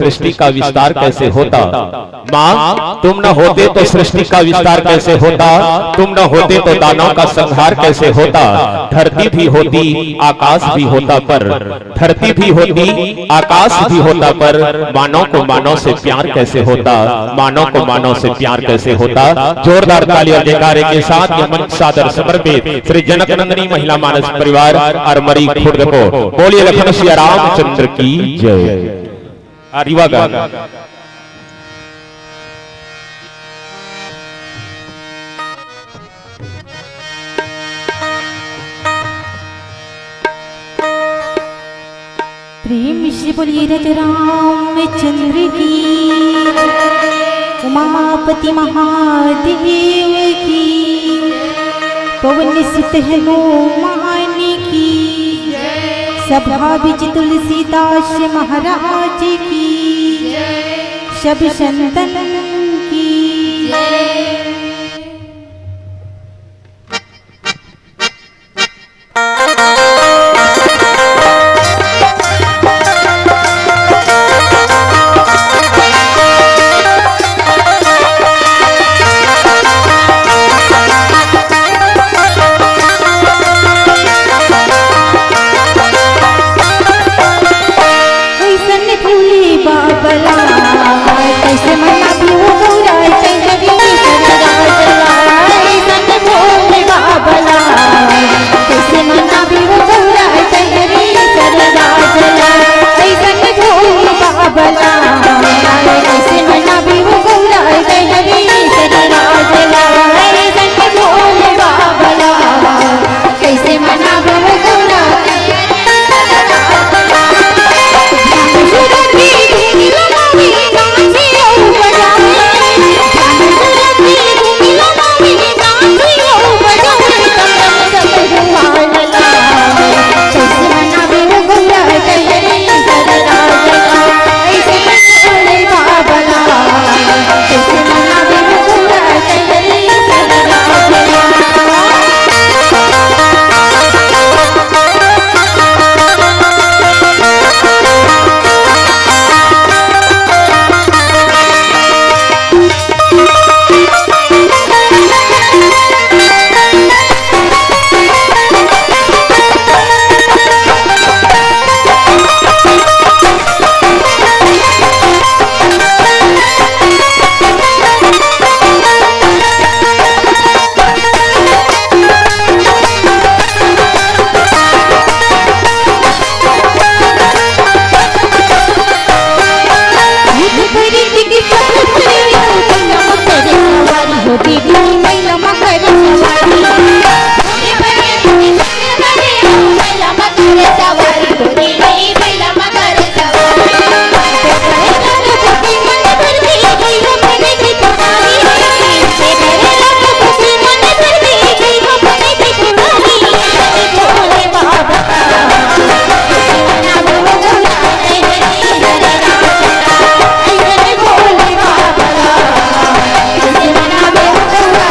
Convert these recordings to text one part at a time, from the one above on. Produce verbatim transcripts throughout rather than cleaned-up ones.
सृष्टि का विस्तार कैसे होता? माँ, तुम न होते तो सृष्टि का विस्तार कैसे होता? तुम न होते तो दानव का संहार कैसे होता? धरती भी होती, आकाश भी होता, पर धरती भी होती, आकाश भी होता, पर मानव को मानव से प्यार कैसे होता? मानव को मानव से प्यार कैसे होता? जोरदार ताली और जयकारे के साथ ये मंच सादर समर्पित श्री जनक नंदिनी महिला मानस परिवार अरमरी खुर्द को। बोलिए लखन सिया रामचंद्र की जय। आ, रीवा गा। प्रेम से बोलिए रज रामचंद्र की, उमापति महादेव की, पवन सुत हनुमान की, सभा बिच तुलसीदास महाराज की, सब संतन की। कैसन भोले बाबा ला, कैसे मनाबी वो गौरा चंद्री सरदार ला, कैसन भोले बाबा ला, कैसे मनाबी वो गौरा चंद्री सरदार ला, कैसन भोले बाबा ला, कैसे मनाबी वो गौरा चंद्री सरदार ला, कैसन भोले बाबा ला, कैसे मनाबी वो गौरा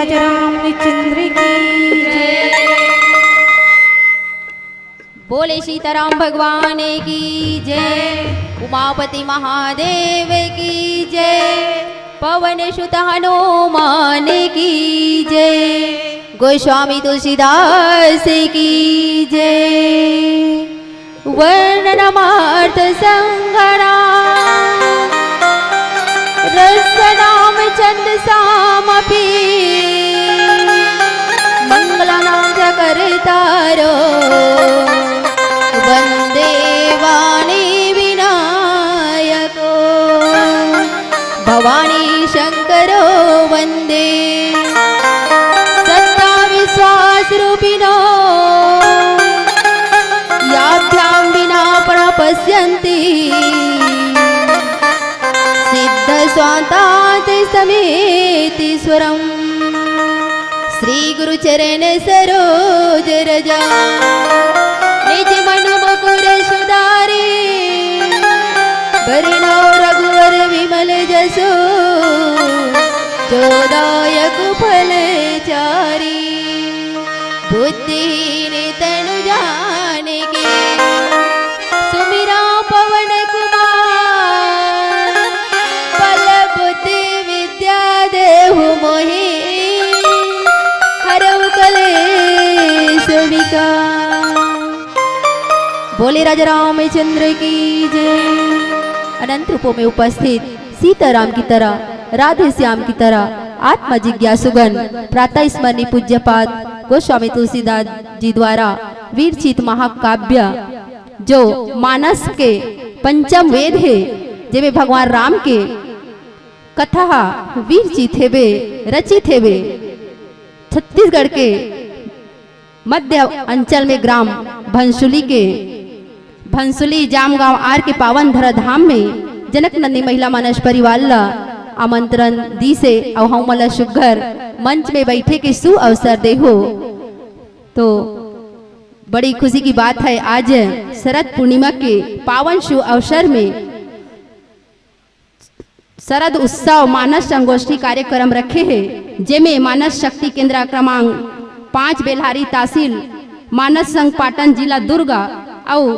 राम चंद्र की जय। बोले सीताराम भगवान की जय। उमापति महादेव की जय। पवन सुत हनुमान की जय। गोस्वामी तुलसीदास की जय। वर्णनमार्थ संगणा रसनाम छंदसामपि मंगलानां च कर्तारो वंदे वाणी विनायको। भवानी शंकरो वंदे सत्ता विश्वास रूपिणो। याभ्यां विना पश्यन्ति सिद्ध स्वान्तात् समेति स्वरम्। श्री गुरु चरण सरोज रजा निज मन मुकुर सुधारी। बरनउँ रघुवर विमल जसु जो दायक फल चारी। बुद्धिहीन तनु जान के सुमिरा पवन कुमार। बल बुद्धि विद्या देहु मोहि हरउ कलेस विकार। बोले राजा रामचंद्र की जय। अनंत रूपों में उपस्थित सीताराम की तरह, राधे श्याम की तरह आत्म जिज्ञासुगण प्रातः स्मरणीय पूज्यपाद गोस्वामी तुलसीदास जी द्वारा विरचित महाकाव्य जो मानस के पंचम वेद हे, जेमे भगवान राम के कथा ह विरचित हेबे, रचित हेबे। छत्तीसगढ़ के मध्य अंचल में ग्राम भंसुली के, भंसुली जामगांव आर के पावन धरा धाम में जनक नंदी महिला मानस परिवार ला आमंत्रण दीसे अउ हमन ला सुग्घर मंच में बैठे के सु अवसर देहो। तो बड़ी खुशी की बात है, आज शरद पूर्णिमा के पावन सु अवसर में शरद उत्सव मानस संगोष्ठी कार्यक्रम रखे हे, जेमे मानस शक्ति केंद्र क्रमांक पाँच बेल्हारी तहसील, मानस संघ पाटन जिला दुर्ग अउ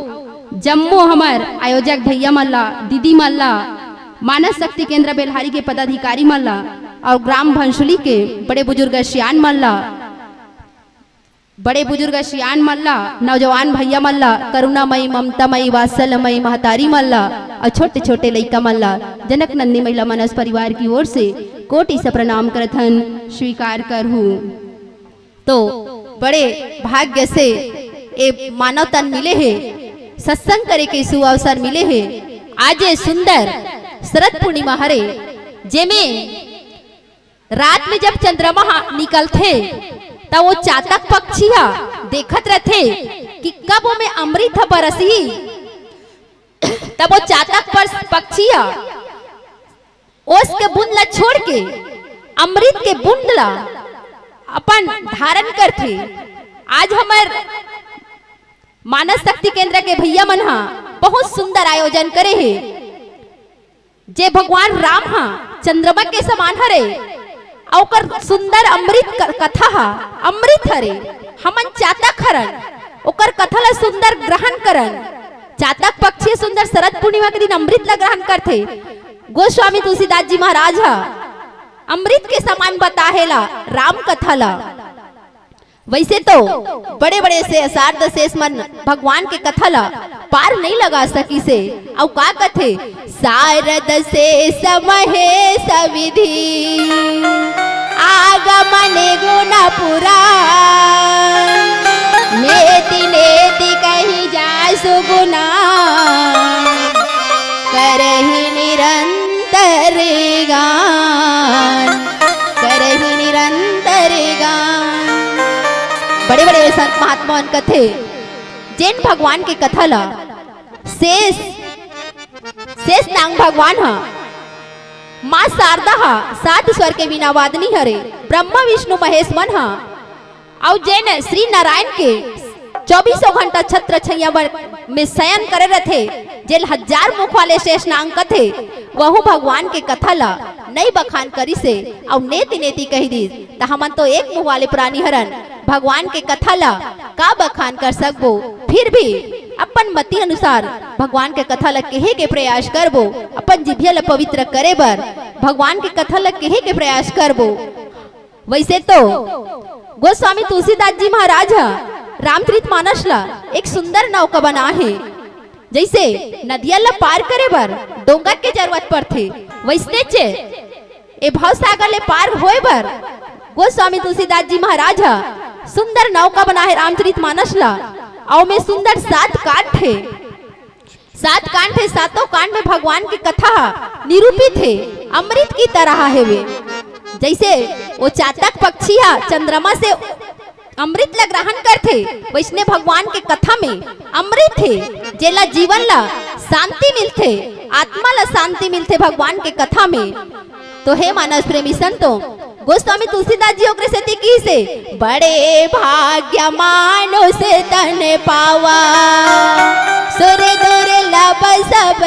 जम्मो हमर आयोजक भैया मन ला, दीदी मन ला, मानस शक्ति केंद्र बेल्हारी के पदाधिकारी मन ला अउ ग्राम भंसुली के बड़े बुजुर्ग सियान मन ला, बड़े बुजुर्ग सियान मन ला, नौजवान भैया मन ला, करुणामयी, ममतामयी, वात्सल्यमयी महतारी मन ला अउ छोटे-छोटे लइका मन ला जनक नंदी महिला मानस परिवार की ओर से कोटि से प्रणाम करथन, स्वीकार करहू। तो बड़े भाग्य से ए मानव तन मिले हे, सत्संग करे के सुअवसर मिले हे। आज ए सुंदर शरद पूर्णिमा हरे, जेमे रात में जब चंद्रमा ह निकलथे, त वो चातक पक्षी ह देखत रथे कि कब ओमे अमृत ह बरसही। तब वो चातक पर पक्षी ह ओस के बूंद ला छोड़ के अमृत के बूंद ला अपन धारण करथे। आज हमर मानस शक्ति केंद्र के भैया मन ह बहुत सुंदर आयोजन करे हे। जे भगवान राम ह चंद्रमा के समान हरे, अउ ओकर सुंदर अमृत क-, कथा ह अमृत हरे। हमन चातक हरन, ओकर कथा ला सुंदर ग्रहण करन। चातक पक्षी सुंदर शरद पूर्णिमा के दिन अमृत ला ग्रहण करथे। गोस्वामी तुलसीदास जी महाराज ह अमृत के समान बताहेला राम कथा ला। वैसे तो बड़े-बड़े से शारद शेष मन भगवान के कथा ला पार नहीं लगा सकिसे। अउ का कथे, शारद शेष महेश विधि आगमन गुण पुराण। नेति नेति कहि जासु गुणा करहि निरंतर गान। करहि निरंतर गान। बड़े-बड़े संत महात्मा मन कथे, जेन भगवान के कथा ला शेष, शेष नांग भगवान ह, माँ शारदा ह, सात स्वर के वीणा वादनी हरे, ब्रह्मा विष्णु महेश मन ह, अउ जेन श्री नारायण के चौबीसों घंटा छत्र छैया बर में शयन करे रथे, जेल हजार मुख वाले शेष नांग कथे, वहू भगवान के कथा ला नइ बखान करिस हे अउ नेति नेति कहि दिस, त हमन तो एक मुंह वाले प्राणी हरन, भगवान के कथा ला का बखान कर सकबो? फिर भी अपन मति अनुसार भगवान के कथा ला केहे के प्रयास करबो, अपन जिभिया ला पवित्र करे बर भगवान के कथा ला केहे के प्रयास करबो। वैसे तो गोस्वामी तुलसीदास जी महाराज ह रामचरित मानस ला एक सुंदर नौका बनाए हे। जैसे नदिया ला पार करे बर डोंगर के जरूरत पड़थे, वैसने चे ए भवसागर ले पार होए बर गोस्वामी तुलसीदास जी महाराज ह सुंदर नौका बनाए हे रामचरित मानस ला। अउ में सुंदर सात कांड हे, सात कांड हे, सातों कांड में भगवान के कथा ह निरूपित हे, अमृत की तरह हे वे। जैसे वो चातक पक्षी ह चंद्रमा से अमृत ला ग्रहण करथे, वैसने भगवान के कथा में अमृत हे, जेला जीवन ला शांति मिलथे, आत्मा ला शांति मिलथे भगवान के कथा में। तो हे मानस प्रेमी संतो, गोस्वामी तुलसीदास जी ओकरे सेती किहिसे, "बड़े भाग्य मानुष तन पावा, सुर दुर्लभ सब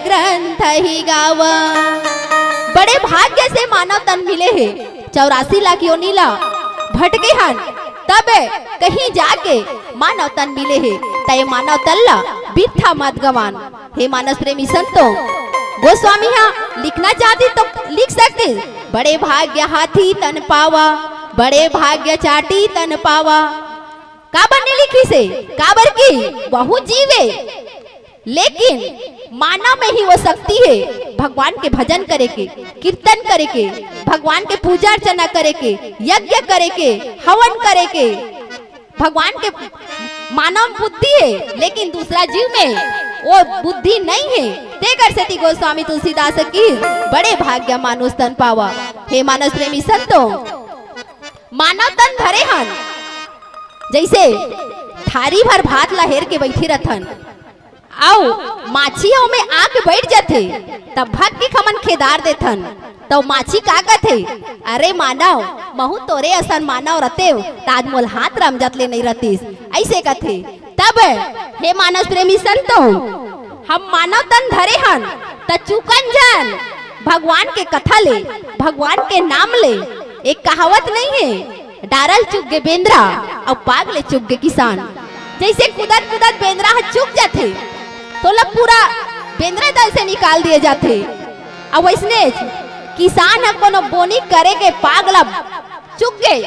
ग्रंथ ही गावा।" बड़े भाग्य से मानव तन मिले हे, चौरासी लाख योनि ला भटके हन, तब कहीं जाके मानव तन मिले हे, त ये मानव तन ला बिरथा मत गवान। हे मानस प्रेमी संतो, गोस्वामी ह लिखना चाहती तो लिख सकते, "बड़े भाग्य हाथी तन पावा, बड़े भाग्य चाटी तन पावा।" काबर नइ लिखिसे? काबर कि वहू जीवे, लेकिन मानव में ही वो शक्ति हे भगवान के भजन करे के, कीर्तन करे के, भगवान के पूजा अर्चना करे के, यज्ञ करे के, हवन करे के। भगवान के मानव बुद्धि हे, लेकिन दूसरा जीव में वो बुद्धि नइ हे। तेकर सेती गोस्वामी तुलसीदास किहिस, "बड़े भाग्य मानुष तन पावा।" हे मानस प्रेमी संतो, मानव तन धरे हन, जैसे थारी भर भात ला हेर के बैठे रथन, अउ माछी ओमे आके बैठ जथे, तब भक्ति खमन खेदार देथन। त माछी का कथे, "अरे मानव, महू तोरे असन मानव रतेव, त आज मोल हाथ रमजत ले नइ रतिस," ऐसे कथे। तब हे मानस प्रेमी संतो, हम मानव तन धरे हन, त चूकन झन भगवान के कथा ले, भगवान के नाम ले। एक कहावत नइ हे, "डारल चुग गे बेंदरा, अउ पाग ले चुग गे किसान।" जैसे कूदत कूदत बेंदरा ह चुग जाथे, तो ओला पूरा बेंदरा दल से निकाल दिए जाथे। अउ वैसने किसान ह कोनो बोनी करे के पाग ला चुग गे,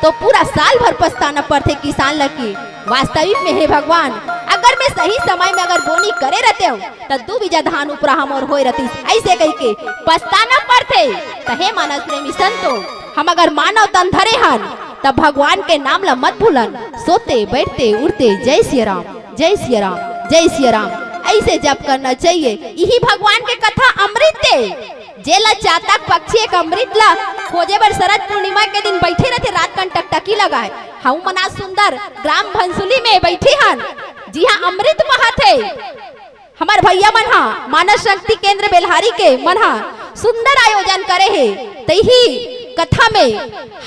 तो पूरा साल भर पछताना पड़थे किसान ला कि वास्तविक में, हे भगवान, अगर मैं सही समय में अगर बोनी करे रहते हूँ, त दू बीजा धान उपरा हमर होए रतिस, ऐसे कहिके पछताना पड़थे। त हे मानस प्रेमी संतो, हम अगर मानव तन धरे हन, त भगवान के नाम ला मत भूलन। सोते, बैठते, उठते, "जय सिया राम, जय सिया राम, जय सिया राम," ऐसे जप करना चाहिए। इही भगवान के कथा अमृत हे। जेला चातक पक्षी एक अमृत ला खोजे बर शरद पूर्णिमा के दिन बैठे रथे, रात कन टकटकी लगाए। हऊ मना सुंदर ग्राम भंसुली में बैठे हन, जिहां अमृत बहत हे। हमर भैया मन हा मानस शक्ति केंद्र बेल्हारी के मन हा सुंदर आयोजन करे हे। तइही कथा में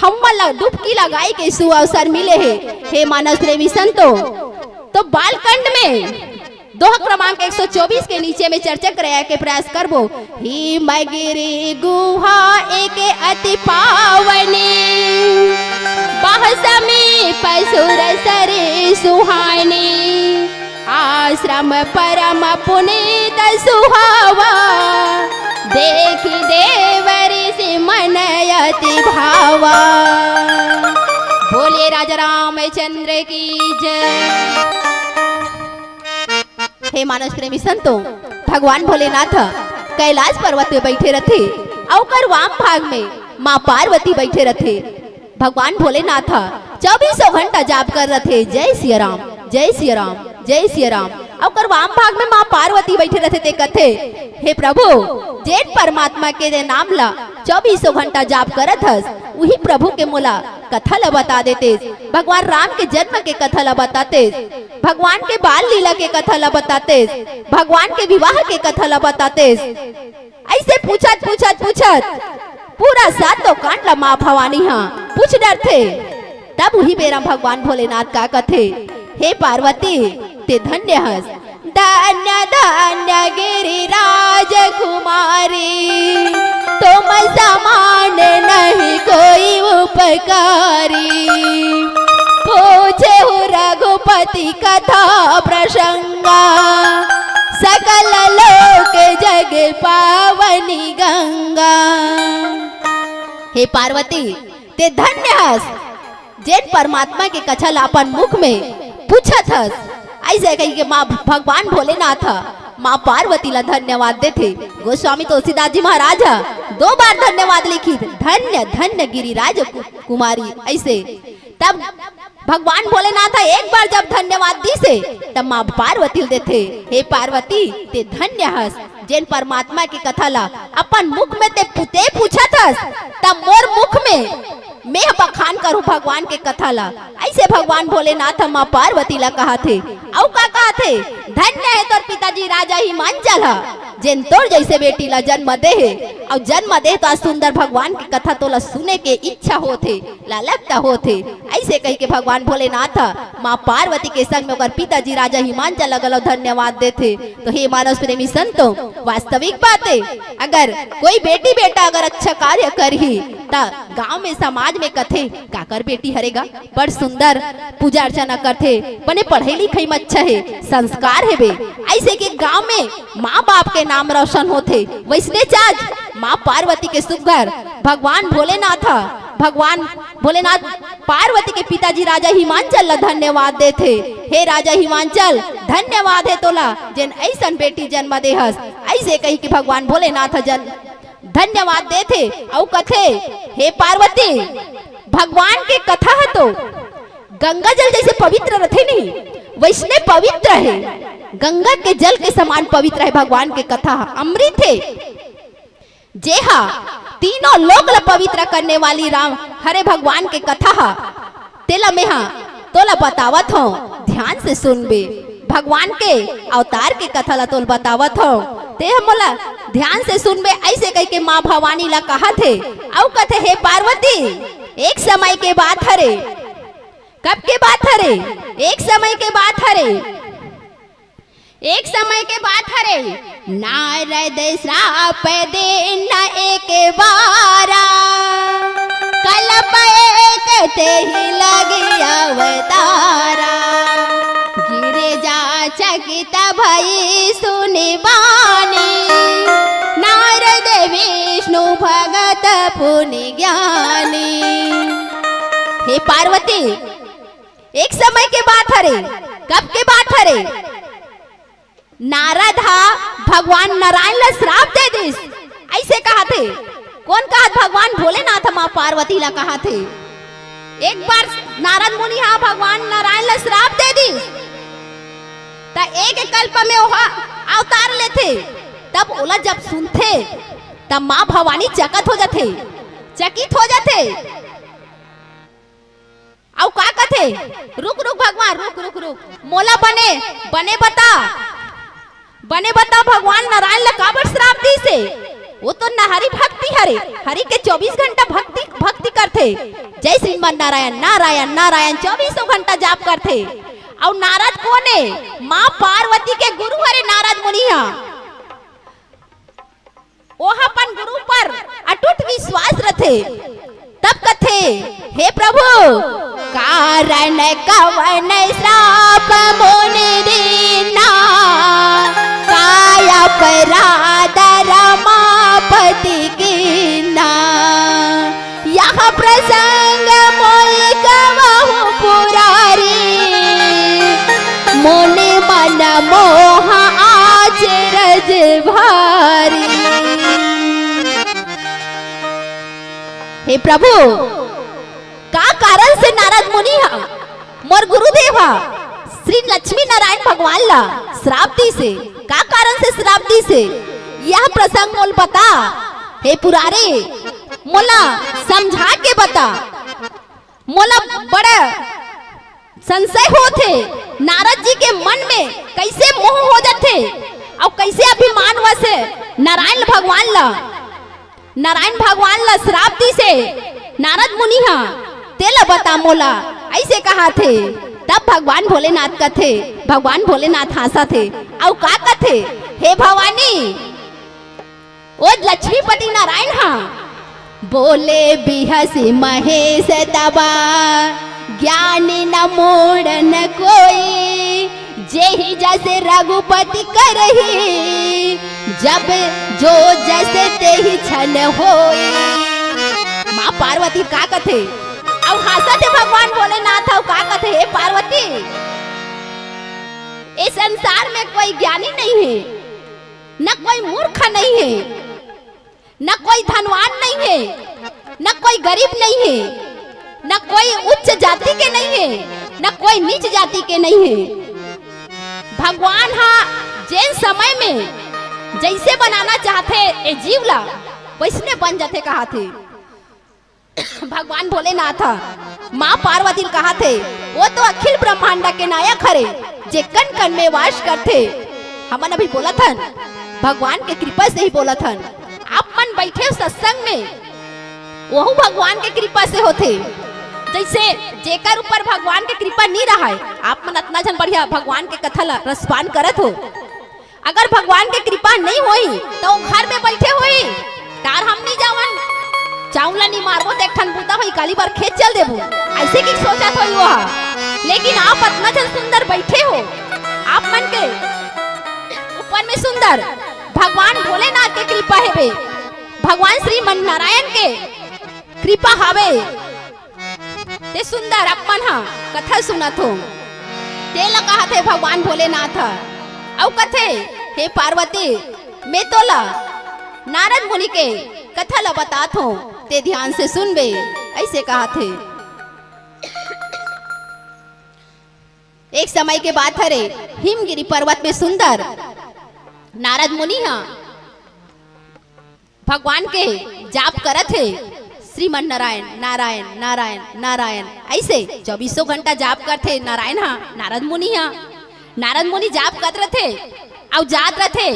हमन ला डुबकी लगाए के सुअवसर मिले हे। हे मानस प्रेमी संतो, तो बालकांड में दोहा क्रमांक एक सौ चौबीस के नीचे में चर्चा कराए के प्रयास करबो। हिमगिरी गुहा एक अति पावनी, बाह समीप सुर सरी सुहानी। आश्रम परम पुनीत सुहावा, देखि देव ऋषि मन अति भावा। बोलिए राजा रामचंद्र की जय। हे मानस प्रेमी संतो, भगवान भोलेनाथ कैलाश पर्वत में बैठे रथे, अउ ओकर वाम भाग में माँ पार्वती बैठे रथे। भगवान भोलेनाथ चौबीसों घंटा जाप कर रथे, "जय सिया राम, जय सिया राम, जय सिया राम।" अउ ओकर वाम भाग में माँ पार्वती बैठे रथे, ते कथे, "हे प्रभु, जेन परमात्मा के दे नाम ला चौबीसों घंटा जाप करत हस, उही प्रभु के मोला कथा ला बता देतेस, भगवान राम के जन्म के कथा ला बतातेस, भगवान के बाल लीला के कथा ला बतातेस, भगवान के विवाह के कथा ला बतातेस।" ऐसे पूछत, पूछत, पूछत पूरा सातों कांड ला माँ भवानी हा पूछ डरथे। तब उही बेरा भगवान भोलेनाथ का कथे, "हे पार्वती, ते धन्य हस, धन्य धन्य गिरिराज कुमारी, तुम उपकारी। पूछेहु रघुपति कथा प्रसंगा, सकल लोक जग पावनी गंगा। हे पार्वती, ते धन्य हस, जेन परमात्मा के कथा ला अपन मुख में पूछत हस। अइसे कहिके माँ भगवान भोलेनाथ ह माँ पार्वती ला धन्यवाद देथे। गोस्वामी तुलसीदास जी महाराज ह दो बार धन्यवाद लिखिस, धन्य धन्य गिरिराज कु-, कुमारी। अइसे तब भगवान भोलेनाथ ह एक बार जब धन्यवाद दिसे, तब माँ पार्वती ल देथे, हे पार्वती, ते धन्य हस, जेन परमात्मा के कथा ला अपन मुख में ते पुते पूछत हस, तब मोर मुख में मैं ह बखान करूं भगवान के कथा ला। अइसे भगवान भोलेनाथ ह माँ पार्वती ला कहाथे। अउ का कहाथे? धन्य हे तोर पिताजी राजा हिमांचल ह, जेन तोर जइसे बेटी ला जन्म दे हे, अउ जन्म दे हे त आज सुंदर भगवान के कथा तोला सुने के इच्छा होथे, लालकता होथे। अइसे कहिके भगवान भोलेनाथ ह माँ पार्वती के संग में ओकर पिताजी राजा हिमांचल ला घलो धन्यवाद देथे। तो हे मानस प्रेमी संतो, वास्तविक बात हे, अगर कोई बेटी बेटा अगर अच्छा कार्य करही, त गांव में समाज में कथे, "काकर बेटी हरे गा, बड़ सुंदर पूजा अर्चना करथे, बने पढ़ई लिखई में अच्छा हे, संस्कार हेबे।" अइसे के गांव में माँ बाप के नाम रोशन होथे। वइसने च आज माँ पार्वती के सुघर भगवान भोलेनाथ ह, भगवान भोलेनाथ पार्वती के पिताजी राजा हिमांचल ला धन्यवाद देथे, "हे राजा हिमांचल, धन्यवाद हे तोला, जेन अइसन बेटी जन्म दे हस।" अइसे कहिके भगवान भोलेनाथ ह जन धन्यवाद देथे अउ कथे, "हे पार्वती, भगवान के कथा ह तो गंगा जल जइसे पवित्र रथे नहीं, वइसने पवित्र हे, गंगा के जल के समान पवित्र हे भगवान के कथा ह, अमृत हे।" जेहा तीनों लोक ला पवित्र करने वाली राम हरे भगवान के कथा ह, तेला मेहा तोला बतावत हंव, ध्यान से सुनबे। भगवान के अवतार के कथा ला तोला बतावत हंव, तेहा मोला ध्यान से सुनबे। अइसे कहिके माँ भवानी ला कहत हे, अउ कथे, "हे पार्वती, एक समय के बात हरे।" कब के बात हरे? एक समय के बात हरे। एक समय के बात हरे, नारद श्राप दीन एक बारा, कल्प एक तेहि लगी अवतारा। गिरिजा चकित भई सुनि बानी, नारद विष्णु भगत पुनि ज्ञानी। हे पार्वती, एक समय के बात हरे, कब के बात हरे? नारद हा भगवान नारायण ला श्राप दे दिस। अइसे कहत हे, कोन कहत? भगवान भोलेनाथ माँ पार्वती ला कहत हे। एक बार नारद मुनि हा भगवान नारायण ला श्राप दे दिस, त एक कल्प में ओहा अवतार लेथे। तब ओला जब सुनथे, तब माँ भवानी चकित हो जाथे, चकित हो जाथे। अउ का कथे? "रुक, रुक भगवान, रुक, रुक, रुक, मोला बने, बने बता, बने बता, भगवान नारायण ला काबर श्राप दिस हे? वो तो न हरि भक्ति हरे, हरि के चौबीस घंटा भक्ति, भक्ति करथे, जय श्रीमन नारायण, नारायण, नारायण, चौबीसों घंटा जाप करथे। अउ नारद कोन हे? माँ पार्वती के गुरु हरे नारद मुनि हा।" ओह अपन गुरु पर अटूट विश्वास रथे। तब कथे, "हे प्रभु, कारण कवन श्राप मोनि दीना, काय अपराध रमापति कीना।" यह प्रसंग मोहि कहु पुरारी, मुनि मन मोह अचरज भारी। हे प्रभु, का कारण से नारद मुनि हा मोर गुरुदेव ह श्री लक्ष्मी नारायण भगवान ला श्राप दिस हे, का कारण से श्राप दिस हे, यह प्रसंग मोला बता। हे पुरारी, मोला समझा के बता। मोला बड़ा संशय होत हे, नारद जी के मन में कइसे मोह हो जाथे अउ कइसे अभिमान वश नारायण भगवान ला नारायण भगवान ला श्राप दिस हे नारद मुनि हा, तेला बता मोला, अइसे कहाथे। तब भगवान भोलेनाथ कथे, भगवान भोलेनाथ हाँसथे, अउ का कथे, "हे भवानी, ओ लक्ष्मीपति नारायण हा, बोले बिहसी महेश तबा, ज्ञानी न मोड़न कोई, जेहि जस रघुपति करही, जब जो जस तेहि छन होई। माँ पार्वती का कथे, अउ हासत हे भगवान भोलेनाथ, अउ का कथे, हे पार्वती, ए संसार में कोई ज्ञानी नहीं है, न कोई मूर्ख नहीं है, न कोई धनवान नहीं है, न कोई गरीब नहीं है, न कोई उच्च जाति के नहीं है, न कोई नीच जाति के नहीं है। भगवान हा जेन समय में जैसे बनाना चाहथे ए जीव ला, वैसने बन जाथे कहाथे। भगवान भोलेनाथ हा माँ पार्वती ल कहाथे, वो तो अखिल ब्रह्मांड के नायक हरे, जे कण कण में वास करथे। हमन अभी बोलत हन, भगवान के कृपा से ही बोलत हन। आप मन बैठे हो सत्संग में, वहू भगवान के कृपा से होथे। जैसे जेकर ऊपर भगवान के कृपा नी रहय, आप मन अतना झन बढ़िया भगवान के कथा ला रसपान करत हो। अगर भगवान के कृपा नहीं होई, तो वो घर में बैठे होई, टार हम नहीं जावन, चाउला नहीं मारबो, तो एक ठन बूता होई, काली बार खेत चल देबो, ऐसे की सोचत होई वो हा। लेकिन आप अतना झन सुंदर बैठे हो, आप मन के ऊपर में सुंदर भगवान भोलेनाथ के कृपा हेबे, भगवान श्रीमन नारायण के कृपा हवे। ते सुंदर अपन हा कथा सुनत हो, ते ला कहत हे भगवान भोलेनाथ हा, अउ कथे, हे पार्वती, मैं तोला नारद मुनि के कथा ला बतात हो, ते ध्यान से सुनबे, ऐसे कहत हे। एक समय के बात हरे, हिमगिरी पर्वत में सुंदर नारद मुनि हा भगवान के जाप करत हे, श्रीमन नारायण, नारायण, नारायण, नारायण, ऐसे चौबीसों घंटा जाप करथे नारायण हा, नारद मुनि हा। नारद मुनि जाप करत रथे, अउ जात रथे,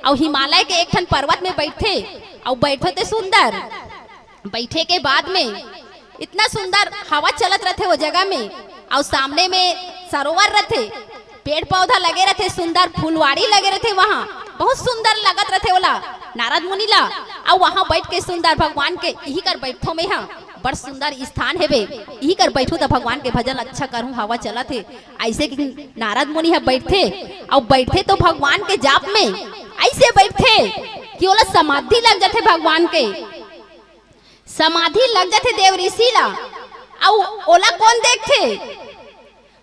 अउ हिमालय के एक ठन पर्वत में बैठथे, अउ बैठथे सुंदर। बैठे के बाद में इतना सुंदर हवा चलत रथे वो जगह में, अउ सामने में सरोवर रथे, पेड़ पौधा लगे रथे, सुंदर फुलवारी लगे रथे, वहाँ बहुत सुंदर लगत रथे ओला, नारद मुनि ला। अउ वहाँ बैठ के सुंदर भगवान के, इही कर बैठो में हा, बड़ सुंदर स्थान हेबे, इही कर बैठो त भगवान के भजन अच्छा करहूँ, हवा चलत हे। ऐसे कि नारद मुनि हा बैठथे, अउ बैठथे तो भगवान के जाप में ऐसे बैठथे कि ओला समाधि लग जाथे भगवान के। समाधि लग जाथे देव ऋषि ला। अउ ओला कौन देखथे?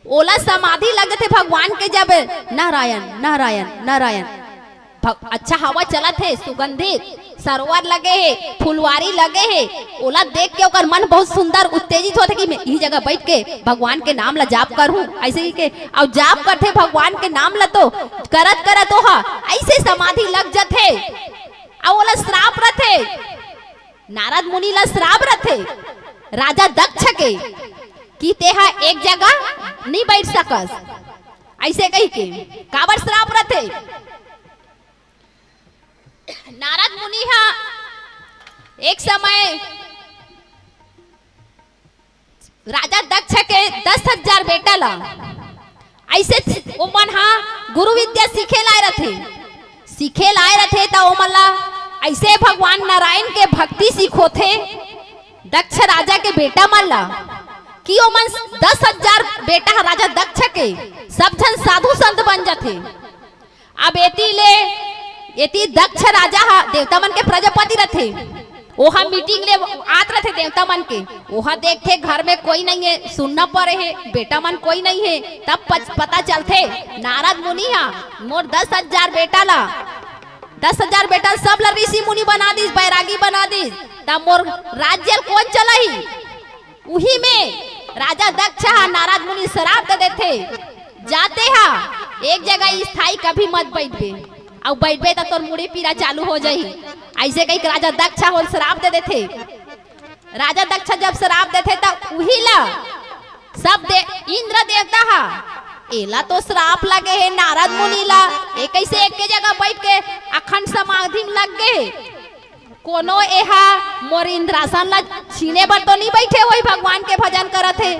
ओला समाधि लग जाथे भगवान के, जब नारायण, नारायण, नारायण, भग-, अच्छा हवा चलत हे, सुगंधित सरोवर लगे हे, फुलवारी लगे हे, ओला देख के ओकर मन बहुत सुंदर उत्तेजित होथे कि मैं इही जगह बैठ के भगवान के नाम ला जाप करहूँ, ऐसे ही के। अउ जाप करथे भगवान के नाम ला, तो करत करत ओहा ऐसे समाधि लग जाथे। अउ ओला श्राप रथे, नारद मुनि ला श्राप रथे राजा दक्ष के कि तेहा एक जगह नहीं बैठ सकस, ऐसे कही के। काबर श्राप रथे? नारद मुनि हा एक समय राजा दक्ष के दस हजार बेटा ला, ऐसे ओमन हा गुरु विद्या सीखे लाए रथे, सीखे लाए रथे त ओमन ला ऐसे भगवान नारायण के भक्ति सिखोथे दक्ष राजा के बेटा मन ला कि ओमन दस हजार बेटा हा राजा दक्ष के सब झन साधु संत बन जाथे। अब एती ले, एती दक्ष राजा हा देवता मन के प्रजापति रथे, ओहा मीटिंग ले आत रथे देवता मन के, ओहा देखथे घर में कोई नहीं है, सुन्ना परे हे, बेटा मन कोई नहीं है। तब पच-, पता चलथे नारद मुनि हा मोर दस हजार बेटा ला, दस हजार बेटा सब ला ऋषि मुनि बना दिस, बैरागी बना दिस, तब मोर राज्य ल कौन चलाही? उही में राजा दक्ष हा नारद मुनि श्राप दे देथे, जाते हा एक जगह स्थायी कभी मत बैठबे, अउ बैठबे त तोर मुड़ी पीरा चालू हो जाही। ऐसे कही के राजा दक्ष हा ओला श्राप दे देथे। राजा दक्ष जब श्राप देथे त उही ला सब दे, इंद्र देवता हा, एला तो श्राप लगे हे नारद मुनि ला, ए कैसे एके जगह बैठ के अखंड समाधि में लग गे हे। कोनो एहा मोर इंद्रासन ला छीने बर तो नहीं बैठे होई, भगवान के भजन करत हे।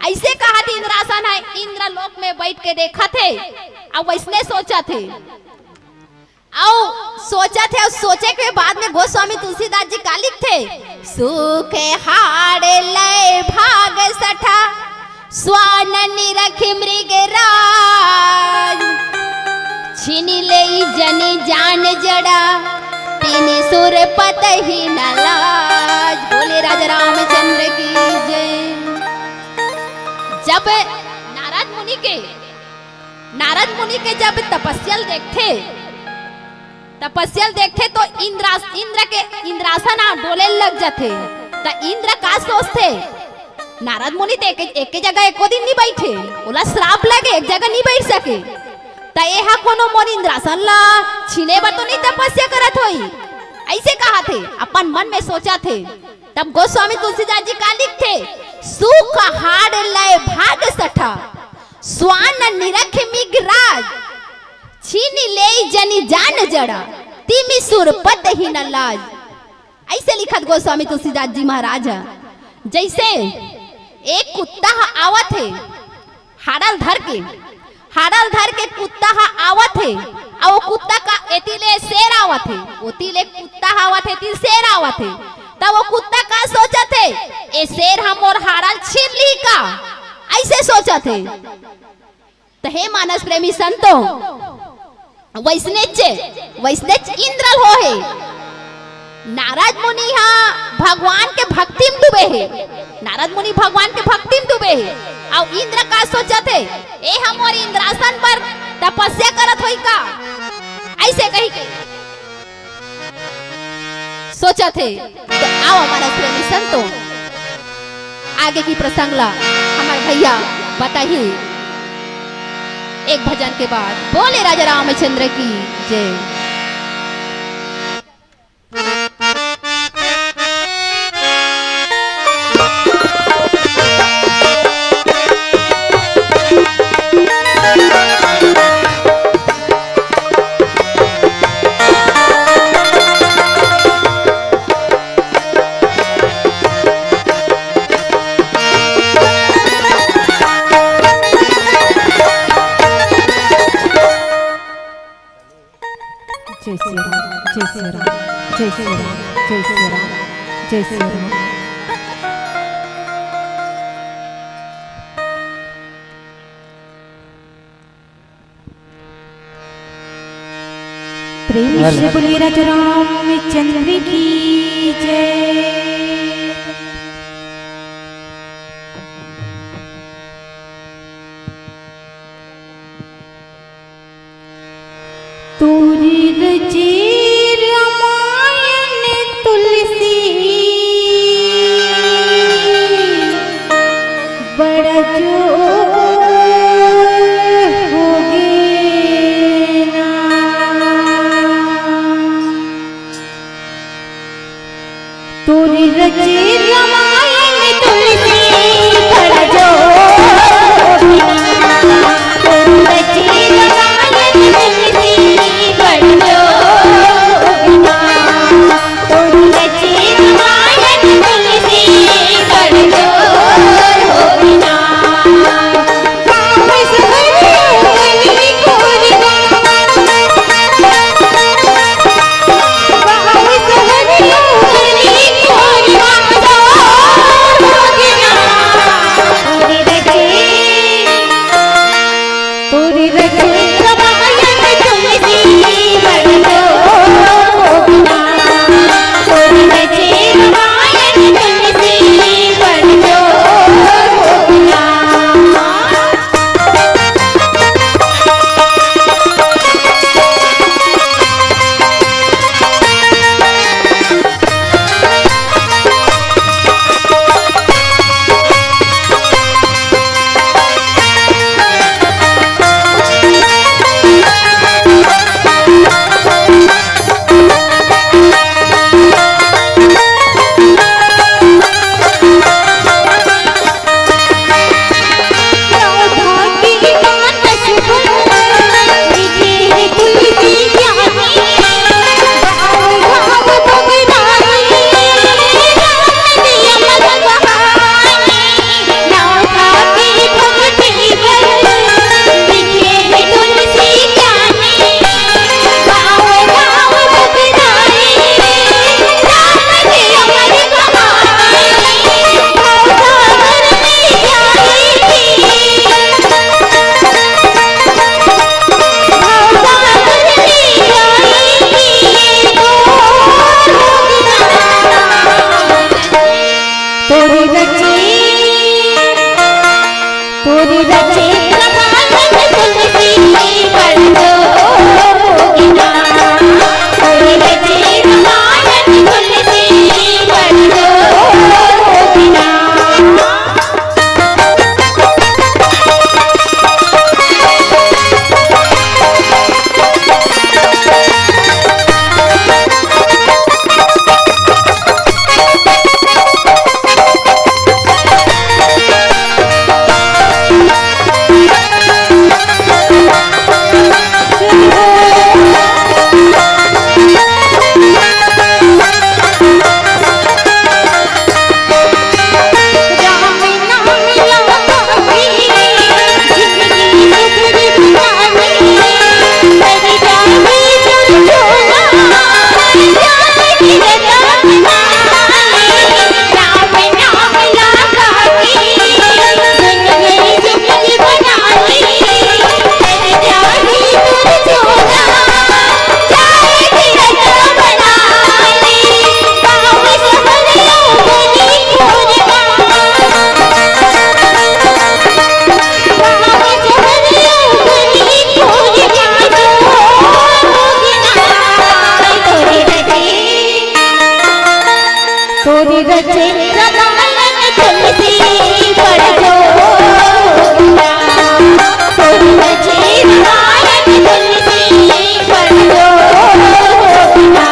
ऐसे कहत इंद्रासन है, इंद्र लोक में बैठ के देखत हे, अउ वैसने सोचत हे, अउ सोचत हे, अउ सोचे के बाद में गोस्वामी तुलसीदास जी का लिखथे, सुख हाड़ लय भाग सठा, स्वान निरख मृगराज। छीनि लेई जनि जान जड़ा, तिमि सुरपत ही न लाज। बोले राजा रामचंद्र की जय। जब नारद मुनि के, नारद मुनि के जब तपस्या ल देखथे, तपस्या ल देखथे तो इंद्रास-, इंद्र के इंद्रासन ह डोले लग जाथे। त इंद्र का सोचथे, नारद मुनि त एक, एके जगह एको दिन नी बइठे, ओला श्राप लगे, एक जगह नी बइठ सके। त एहा कोनो मोर इंद्रासन ला छीने बर तो नी तपस्या करत होही, अइसे कहाथे, अपन मन में सोचथे। तब गोस्वामी तुलसीदास जी का लिखथे, सुख हाड़ लय भाग सठा, स्वान निरख मृगराज। छीनि लेई जनि जान जड़ा, तिमि सुरपत ही न लाज। अइसे लिखत गोस्वामी तुलसीदास जी महाराज ह। जइसे एक कुत्ता ह आवत हे, हाड़ा ल धर के, हाड़ा ल धर के कुत्ता ह आवत हे, अउ ओ कुत्ता का एती ले शेर आवत हे, ओती ले कुत्ता ह आवत हे, एती शेर आवत हे। तब ओ कुत्ता का सोचत हे, ए शेर ह मोर हाड़ा ल छीन लिही का? अइसे सोचत हे। त हे मानस प्रेमी संतो, वइसनेच, वइसनेच इंद्र ल होहे। नारद मुनि ह भगवान के भक्ति म डूबे हे, नारद मुनि भगवान के भक्ति म डूबे हे। अउ इंद्र का सोचत हे, ए ह मोर इंद्रासन बर तपस्या करत होही का? अइसे कहिके सोचत हे। त आव मानस प्रेमी संतो, आगे की प्रसंग ला हमर भइया बताही एक भजन के बाद। बोले राजा रामचंद्र की जय। जय श्री राम, जय श्री राम, जय श्री राम, जय श्री राम, जय श्री राम। प्रेम से बोलिए राजा रामचंद्र की जय। तोरी रचे रामायण तुलसी, बड़ा जोर होगे ना। तोरी रचे रामायण तुलसी, बड़ा जोर होगे ना। तोरी रचे रामायण तुलसी, बड़ा जोर होगे ना। तोरी रचे रामायण तुलसी, बड़ा जोर होगे ना। तोरी रचे रमायन तुलसी पढ़ जो ना। तोरी रचे रमायन तुलसी पढ़ जो ना।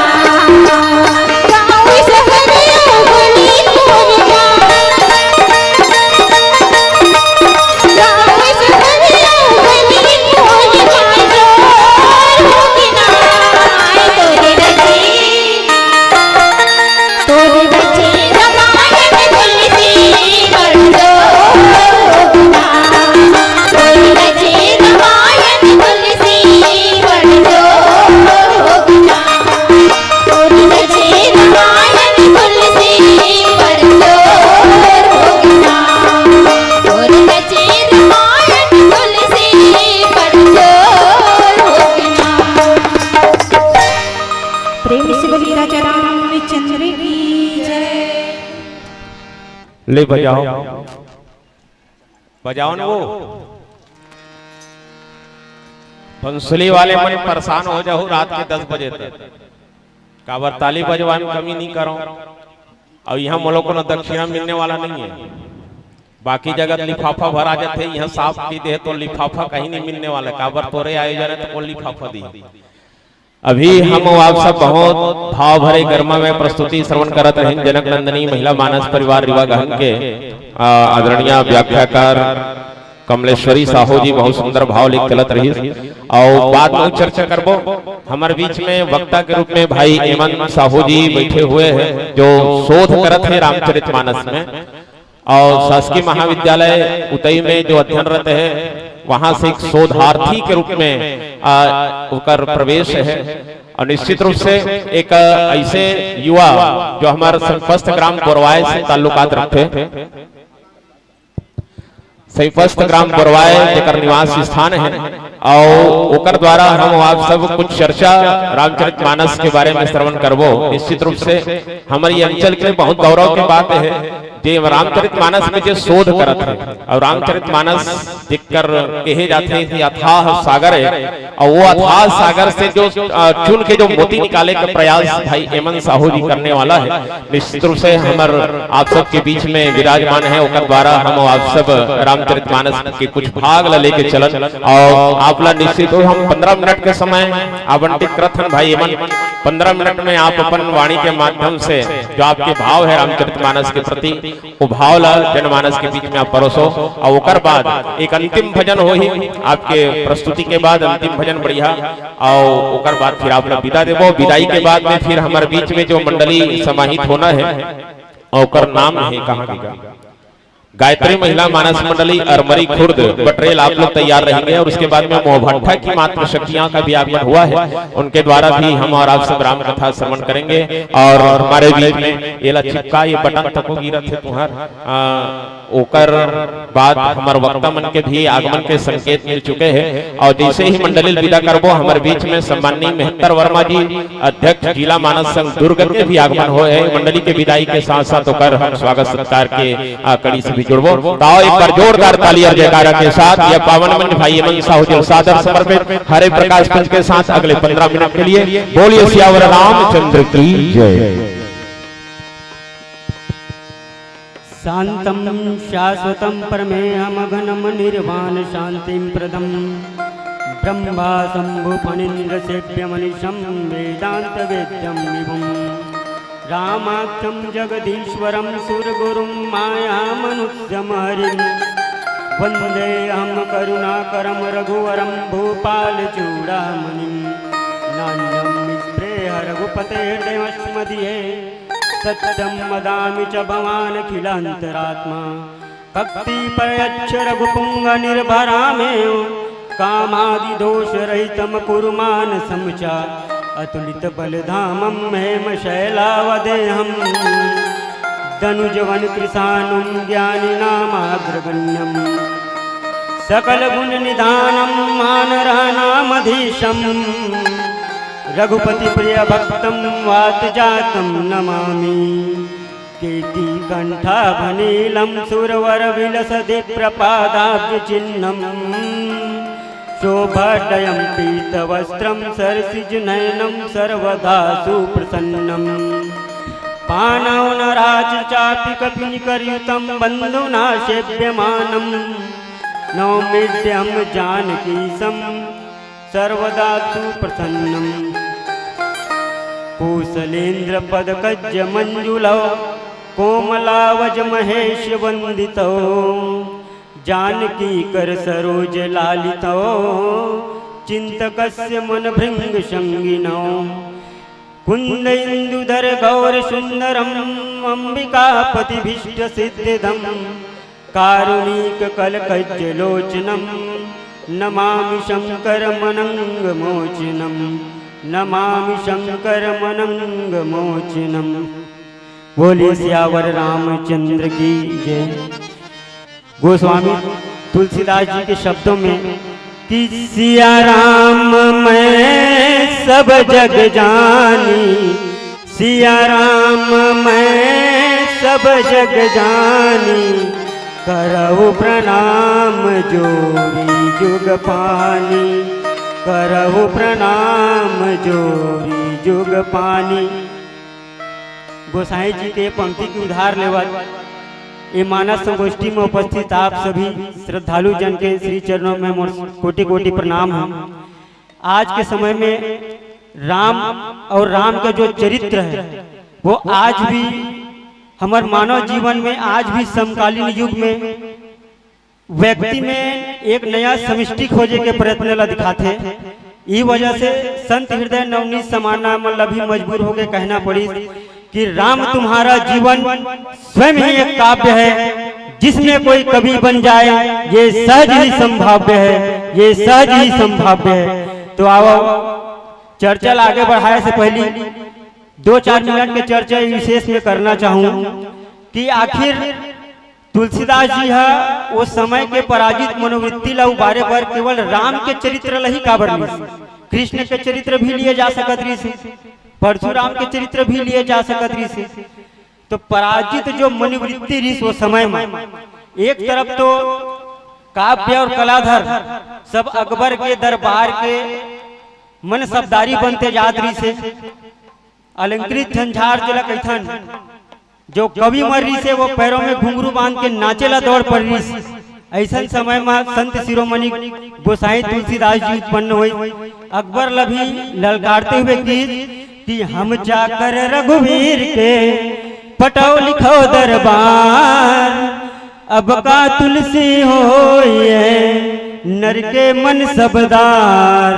गाँव शहर उगली कोरिया। गाँव शहर उगली कोरिया जो ना। तोरी रचे तोर बचे रमायन तुलसी पढ़ जो ना। तोर बचे रमायन तुलसी पढ़ जो ना। तोर बचे रमायन तुलसी पढ़ जो ना। तोर बचे रमायन तुलसी पढ़ जो ना। प्रेम से बोलिए राजा रामचंद्र की जय। ले बजाओ, बजाओ न वो। बंसुली वाले मन परेशान हो जाहू रात के दस बजे तक। काबर ताली बजवाए में कमी नहीं करो। अउ इहाँ मोला कोनो दक्षिणा मिलने वाला नहीं है। बाकी जगह लिफाफा भरा जाथे, इहाँ साफ की दे तो लिफाफा कहीं नहीं मिलने वाला। काबर तोरे आयोजन है तो कोई लिफाफा दी। अभी हम आप सब बहुत भाव भरे गरिमा में प्रस्तुति श्रवण करत रहिन जनक नंदिनी महिला मानस परिवार रीवा गहन के, आ, आदरणीय व्याख्याकार कमलेश्वरी साहू जी बहुत सुंदर भाव लेके चलत रहिस। अउ बाद में चर्चा करबो। हमर बीच में वक्ता के रूप में भाई एमन साहू जी बैठे हुए हैं, जो शोध करत हे रामचरित मानस में। अउ शासकीय महाविद्यालय उतई में जो अध्ययनरत हे, वहां से एक शोधार्थी के रूप में, आ, ओकर प्रवेश हे। अउ निश्चित रूप से एक ऐसे युवा जो हमर संपस्थ ग्राम बोरवाय से ताल्लुकात रखथे, संपस्थ ग्राम बोरवाय जेकर निवास स्थान हे, अउ ओकर द्वारा हम आप सब कुछ चर्चा रामचरित मानस के बारे में श्रवण करबो। निश्चित रूप से हमर ये अंचल के लिए बहुत गौरव के बात हे जे रामचरित मानस में जे शोध करत हे, अउ रामचरित मानस जेकर कहे जाथे कि अथाह सागर हे, अउ वो अथाह सागर से जो, अ, चुन के जो मोती निकाले का प्रयास भाई एमन साहू जी करने वाला हे, निश्चित रूप से हमर आप सबके बीच में विराजमान हे, ओकर द्वारा हम आप सब रामचरित मानस के कुछ भाग ला लेके चलन। अउ आप ला निश्चित रूप हम पंद्रह मिनट के समय आवंटित करत हन भाई एमन, पंद्रह मिनट में आप अपन वाणी के माध्यम से जो आपके भाव हे रामचरित मानस के प्रति, वो भाव ला जनमानस के बीच में आप परोसो। अउ ओकर बाद एक अंतिम भजन होही, आपके प्रस्तुति के बाद अंतिम भजन बढ़िया, अउ ओकर बाद फिर आप ला विदा देबो। विदाई के बाद में फिर हमर बीच में जो मंडली समाहित होना हे, ओकर नाम हे कहाँ के का? गायत्री महिला मानस मंडली अरमरी खुर्द बटरेल, आप लोग तैयार रहेंगे। और उसके बाद में मोहभट्ठा की मातृ शक्तियां का भी आगमन हुआ है, उनके द्वारा भी हम और आप सब राम कथा श्रवण करेंगे। और हमारे बीच में एला चिपका, ये बटन तको गिरत हे तुहर, आ, ओकर बाद हमर वक्ता मन के भी आगमन के संकेत मिल चुके हे। और जैसे ही मंडली ल विदा करबो, हमर बीच में सम्माननीय मेहतर वर्मा जी, अध्यक्ष जिला मानस संघ दुर्ग के भी आगमन होए हे। मंडली के विदाई के साथ साथ ओकर हम स्वागत सत्कार के, आ, कड़ी से भी जुड़बो। तो आओ एक बार जोरदार ताली और जयकारा के साथ ये पावन मंच भाई एमन साहू जी ल सादर समर्पित हरे प्रकाश पंच के साथ अगले पन्द्रह मिनट के लिए। बोलिए सियावर रामचंद्र की जय। शान्तं शाश्वतं परमेहमघनमनिर्वाणशान्तिं प्रदं ब्रह्मा शम्भु फणीन्द्रसेव्यमनिशं वेदान्तवेद्यं विभुम्। रामाख्यं जगदीश्वरं सुरगुरुं मायामनुष्यमहरिम्। वन्देऽहं करुणाकरं रघुवरं भूपालचूडामणिम्। नान्यं विस्पृह रघुपते हृदयमस्मदीये। सत्यं वदामि च भवानखिलान्तरात्मा। भक्तिपरयच्छ रघुपुङ्गनिर्भरामेव। कामादिदोषरहितं कुरु मानसं च। अतुलितबलधामं हेमशैलावदेहम्। दनुजवनकृशानुं ज्ञानिनामाग्रगण्यम्। सकलगुणनिधानं वानराणामधीशम्। रघुपतिप्रियभक्तं वातजातं नमामि। केकिकण्ठाभनीलं सुरवरविलसद्विप्रपादाब्जचिह्नम्। शोभाढ्यं पीतवस्त्रं सरसिजनयनं सर्वदा सुप्रसन्नम्। पाणौ नराज चापि कपिनिकरयुतं बन्धुना सेव्यमानम्। नौमीड्यं जानकीशं सर्वदा सुप्रसन्नम्। कोसलेन्द्रपदकज्जमञ्जुलौ कोमलावजमहेशवन्दितौ। जानकीकरसरोजलालितौ चिन्तकस्य मनभृङ्गसङ्गिनौ। कुन्देन्दुधरगौरसुन्दरम् अम्बिकापतिभीष्टसिद्धिदम्। कारुणिककलकज्जलोचनं नमामि शंकरमनंगमोचनम्। नमामि शंकरमनंगमोचनम्। बोलिए सियावर रामचंद्र की जय। गोस्वामी तुलसीदास जी के शब्दों में कि सिया राम मैं सब जग जानी, सिया राम मैं सब जग जानी, करहु प्रणाम जोरी जुग पानी, करहु प्रणाम जोरी जुग पानी। गोसाई जी के पंक्ति के उधार लेवत ए मानस संगोष्ठी में उपस्थित आप सभी श्रद्धालु जन के श्री चरणों में मोर कोटि कोटि प्रणाम है। आज के समय में राम और राम का जो चरित्र है, वो आज भी हमर मानव जीवन में, आज भी समकालीन युग में व्यक्ति में एक नया समष्टि खोजे के प्रयत्न ला दिखाथे। ई वजह से संत हृदय नवनीत समाना मन ला भी मजबूर होके कहना पड़िस कि राम तुम्हारा जीवन स्वयं ही एक काव्य है, जिसमें कोई कवि बन जाए, ये सहज ही संभाव्य है, ये सहज ही संभाव्य है। तो आओ, चर्चा ला आगे बढ़ाए से पहली दो चार मिनट के चर्चा विशेष में करना चाहूँ कि आखिर तुलसीदास जी ह ओ समय के पराजित मनोवृत्ति ला उबारे बर केवल राम के चरित्र ला ही काबर लिस? कृष्ण के चरित्र भी लिए जा सकत रिहिस, परशुराम के चरित्र भी लिए जा सकत रिहिस। तो पराजित जो मनोवृत्ति रिहिस ओ समय में, एक तरफ तो काव्य और कलाधर सब अकबर के दरबार के मनसबदारी बनते जात रिहिस, अलंकृत झंझार जेला कहिथन, जो कवि मन रिहिस हे, वो पैरों में घुंघरू बांध के नाचे ला दौड़ पड़ रिहिस। अइसन समय म संत शिरोमणि गोसाई तुलसीदास जी उत्पन्न होइस। अकबर ला भी ललकारते हुए किहिस कि हम चाकर रघुवीर के पटौ लिखौ दरबार, अब का तुलसी होइए नर के मनसबदार,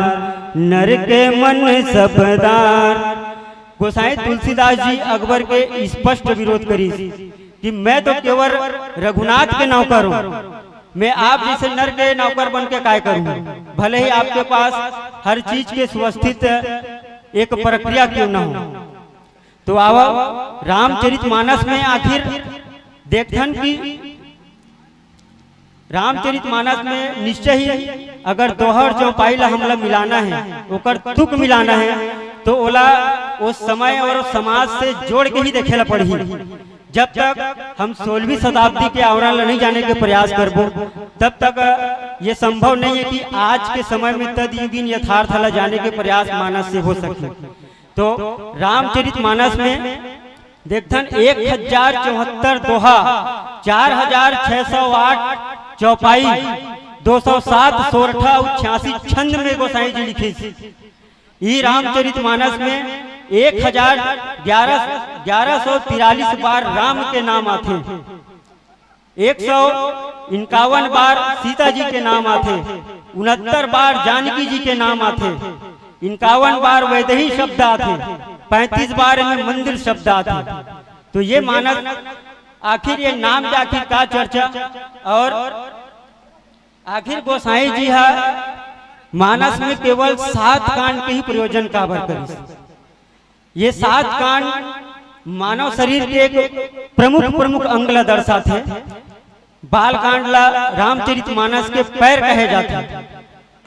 नर के मनसबदार। गोसाई तुलसीदास जी अकबर के स्पष्ट विरोध करिस कि मैं तो केवल रघुनाथ के नौकर हूँ, मैं आप जैसे नर के नौकर बन के काय करूँ? भले ही आपके पास हर चीज के सुवस्थित एक प्रक्रिया क्यों न हो। तो आओ, रामचरित मानस में आखिर देखथन कि रामचरित मानस में निश्चय ही अगर दोहा अउ चौपाई ला हमला मिलाना हे, ओकर तुक मिलाना हे, तो ओला ओ समय अउ समाज से जोड़ के ही देखे ला पड़ही। जब तक हम सोलहवीं शताब्दी के आवरण ला नहीं जाने के प्रयास करबो, तब तक ये संभव नहीं हे कि आज के समय में तदयुगीन यथार्थ ला जाने के प्रयास मानस से हो सके। तो रामचरित मानस में देखथन, एक हजार चौहत्तर दोहा, चार हजार छह सौ आठ चौपाई, दो सौ सात सोरठा अउ छियासी छंद में गोसाई जी लिखिस। ई रामचरित मानस में एक हजार ग्यारह, ग्यारह सौ तिरालीस बार राम के नाम आथे, एक सौ इक्यावन बार सीता जी के नाम आथे, उनहत्तर बार जानकी जी के नाम आथे, इक्यावन बार वैदेही शब्द आथे, पैंतीस बार एमे मंदिर शब्द आथे। तो ये मानस, आखिर ये नाम के आखिर का चर्चा? अउ आखिर गोसाई जी हा मानस में केवल सात कांड के ही प्रयोजन काबर करिस? ये सात कांड मानव शरीर के एक प्रमुख, प्रमुख अंग ला दर्शाथे। बाल कांड ला रामचरित मानस के पैर कहे जाथे,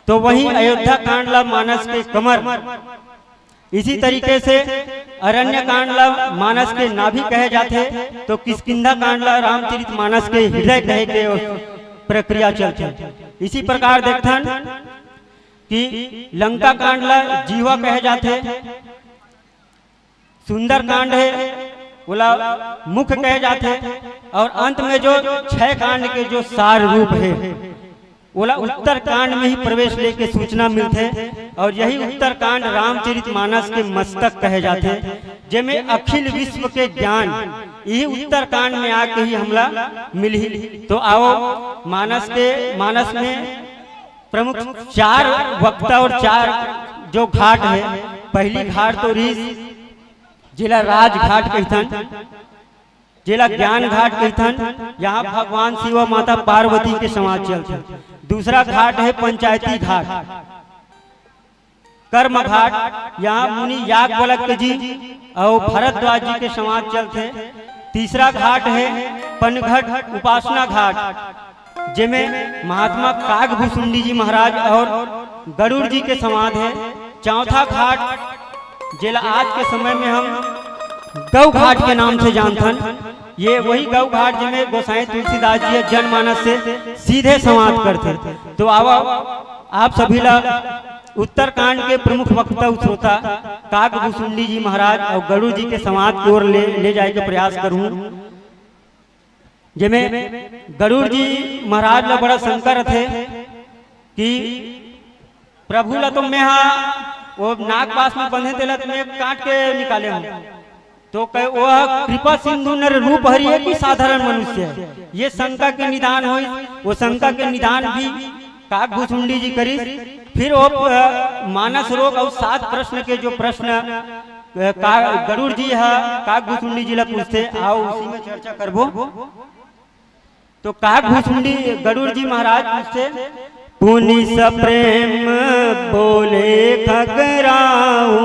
तो वहीं अयोध्या कांड ला मानस के कमर, इसी तरीके से अरण्य कांड ला मानस के नाभि कहे जाथे, तो किष्किंधा कांड ला रामचरित मानस के हृदय कहे के प्रक्रिया चलथे। इसी प्रकार देखथन कि लंका कांड ला जीवा कहे जाथे, सुंदर कांड हे, ओला मुख कहे जाथे, अउ अंत में जो छह कांड के जो सार रूप हे, ओला उत्तर कांड में ही प्रवेश लेके सूचना मिलथे, अउ यही उत्तर कांड रामचरित मानस के मस्तक कहे जाथे, जेमे अखिल विश्व के ज्ञान यही उत्तर कांड में आके ही हमला मिलही। तो आओ, मानस के, मानस में प्रमुख चार वक्ता अउ चार जो घाट हे, पहली घाट तो रिहिस, जेला राजघाट कहिथन, जेला ज्ञान घाट कहिथन, यहाँ भगवान शिव अउ माता पार्वती के संवाद चलथे। दूसरा घाट हे पंचायती घाट, कर्म घाट, यहाँ मुनि याज्ञवल्क्य जी अउ भरद्वाज जी के संवाद चलथे। तीसरा घाट हे पनघट उपासना घाट, जेमे महात्मा काग भुसुंडी जी महाराज अउ गरुड़ जी के संवाद हे। चौथा घाट, जेला आज के समय में हम गौ घाट के नाम से जानथन, ये वही गौ घाट, जेमे गोसाई तुलसीदास जी जनमानस से सीधे संवाद करथे। तो आवा, आप सभी ला उत्तरकांड के प्रमुख वक्ता अउ श्रोता काग भुसुंडी जी महाराज अउ गरुड़ जी के संवाद के ओर ले, ले जाए के प्रयास करहूं, जेमे गरुड़ जी महाराज ला बड़ा शंका रथे कि प्रभु ला तो मैं हा वो नाग पास में बंधे तेला तो मैं काट के निकाले हूँ। तो कहे, "वह कृपा सिंधु नर रूप हरि है कि साधारण मनुष्य है?" ये शंका के निदान होइस, वो शंका के निदान भी काग भुसुंडी जी करिस। फिर वो, अ, मानस रोग अउ सात प्रश्न के जो प्रश्न, अ, का-, गरुड़ जी हा काग भुसुंडी जी ला पूछथे, आओ उसी में चर्चा करबो। तो काग भुसुंडी गरुड़ जी महाराज पूछथे, "पुनि सप्रेम बोले खगराऊ,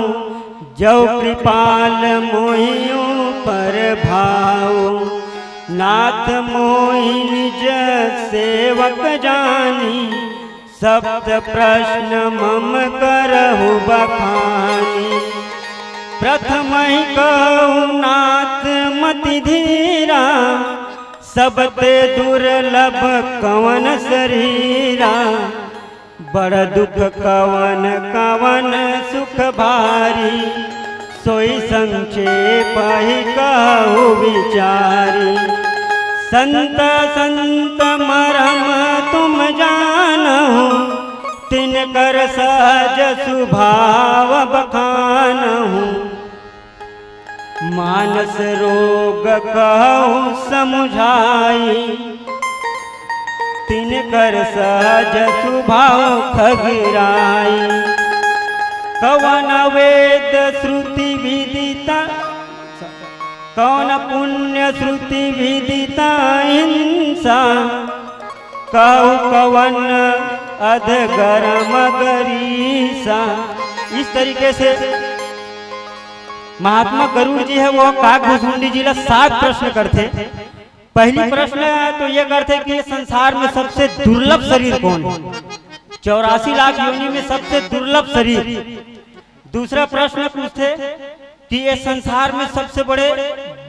जौ कृपाल मोहि ऊपर भाऊ। नाथ मोहि निज सेवक जानी, सप्त प्रश्न मम करहु बखानी। प्रथमहि कहु नाथ मति धीरा, सबते दुर्लभ कवन शरीरा। बड़ दुख कवन कवन सुख भारी, सोई संक्षेप ही कहु विचारी। संत संत मरम तुम जानहु, तिनकर सहज सुभाव बखानहु। मानस रोग कहु समुझाई, तिनकर सहज सुभाव खगराई। कवन वेद श्रुति विदिता, कवन पुण्य श्रुति विदिता हिंसा, कहु कवन अधगरम गरीसा। इस तरीके से महात्मा गरुड़ जी हे, वो काग भुसुंडी जी ला सात प्रश्न करथे। पहली प्रश्न तो ये करथे कि ये संसार में सबसे दुर्लभ शरीर कौन है? चौरासी लाख योनि में सबसे दुर्लभ शरीर। दूसरा प्रश्न पूछथे कि ये संसार में सबसे बड़े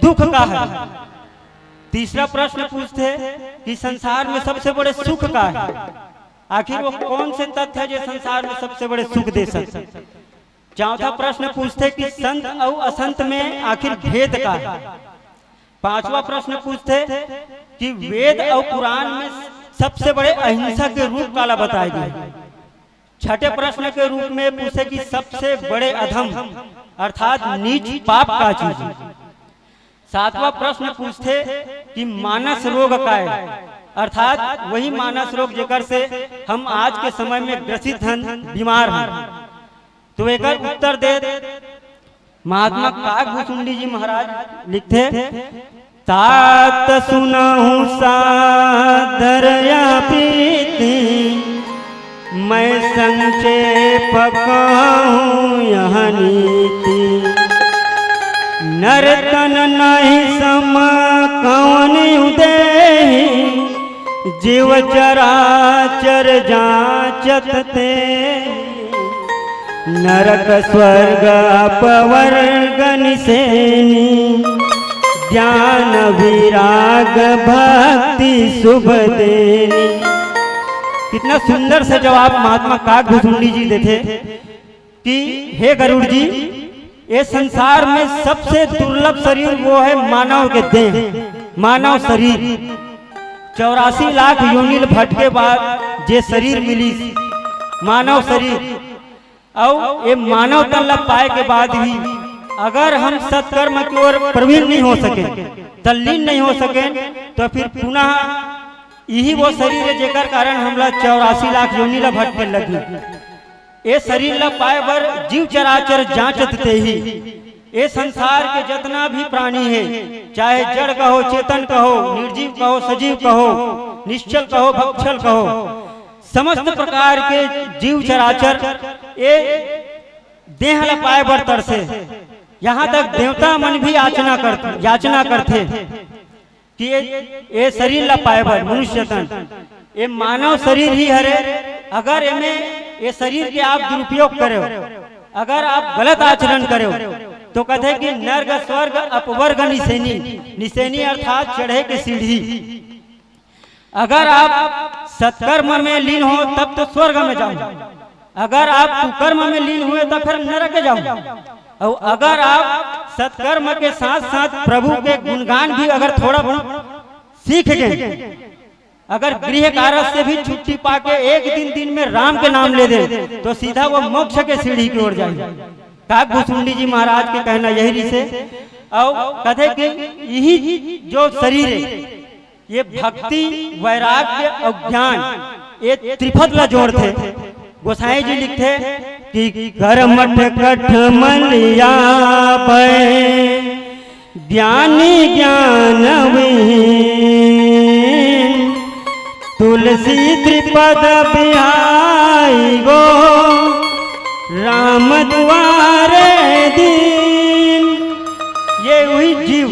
दुख का है। तीसरा प्रश्न पूछथे कि संसार में सबसे बड़े सुख का है। आखिर वो कौन से तत्व है जो संसार में सबसे बड़े सुख दे सकते? चौथा प्रश्न पूछथे कि संत अउ असंत में आखिर भेद का है। पांचवा प्रश्न पूछथे कि वेद अउ पुराण में सबसे बड़े अहिंसा के रूप काला बताए गए। छठे प्रश्न के रूप में पूछे कि सबसे बड़े अधम अर्थात नीच पाप का चीज है। सातवां प्रश्न पूछथे कि मानस रोग का है, अर्थात वही मानस रोग जेकर से हम आज के समय में ग्रसित हन, बीमार हन। तो एकर उत्तर दे महात्मा काकभुसुंडी जी महाराज लिखथे, तात सुनहु सादर या प्रीति, मैं संक्षेप कहूँ यह नीति। नर तन नहीं सम कौन उदेहि, जीव चराचर जांचत ते। नरक स्वर्ग अपवर्ग निसेनी, ज्ञान विराग भक्ति शुभ देनी। कितना सुंदर से जवाब महात्मा काकभुसुंडी जी देथे कि हे गरुड़ जी, ये संसार में सबसे दुर्लभ शरीर वो है मानव के देह, मानव शरीर। चौरासी लाख योनि ल भटके बाद जे शरीर मिलिस, मानव शरीर, अउ ये मानव तन ला पाए के बाद भी अगर हम सत्कर्म की ओर प्रवीण नहीं हो सके, तल्लीन नहीं हो सके, तो फिर पुनः यही वो शरीर है जेकर कारण हमला चौरासी लाख योनि ला भटके लगी। ए शरीर ला पाए बर जीव चराचर जांचत तेही। ए संसार के जतना भी प्राणी हे, चाहे जड़ कहो, चेतन कहो, निर्जीव कहो, सजीव कहो, निश्चल कहो, भक्षल कहो, समस्त प्रकार के जीव चराचर ए देह ला पाए बर तरसे। यहाँ तक देवता मन भी याचना कर, याचना करथे कि ये, ये शरीर ला पाए बर मनुष्य तन, ये मानव शरीर ही हरे। अगर एमे, ये शरीर के आप दुरुपयोग करेव, अगर आप गलत आचरण करेव, तो कथे कि नर्क स्वर्ग अपवर्ग निसेनी। निसेनी अर्थात चढ़े के सीढ़ी। अगर आप सत्कर्म में लीन हो तब तो स्वर्ग में जाओ, अगर आप कुकर्म में लीन हुए तो फिर नरक जाओ। और अगर आप सत्कर्म के साथ साथ प्रभु के गुणगान भी अगर थोड़ा बहुत सीख गए, अगर गृह कार्य से भी छुट्टी पाके एक दिन दिन में राम के नाम ले दे, तो सीधा वो मोक्ष के सीढ़ी की ओर जाए। काकभुसुंडी जी महाराज के कहना यही रिसे। और कथे कि यही जो शरीर है, ये भक्ति, वैराग्य और ज्ञान, ये त्रिपद ला जोड़थे। गोसाई जी लिखथे कि कर्मठ कठ मलिया पै, ज्ञानी ज्ञान विहीन, तुलसी त्रिपद बिहाई गो, राम दुआरे दीन। ये वही जीव,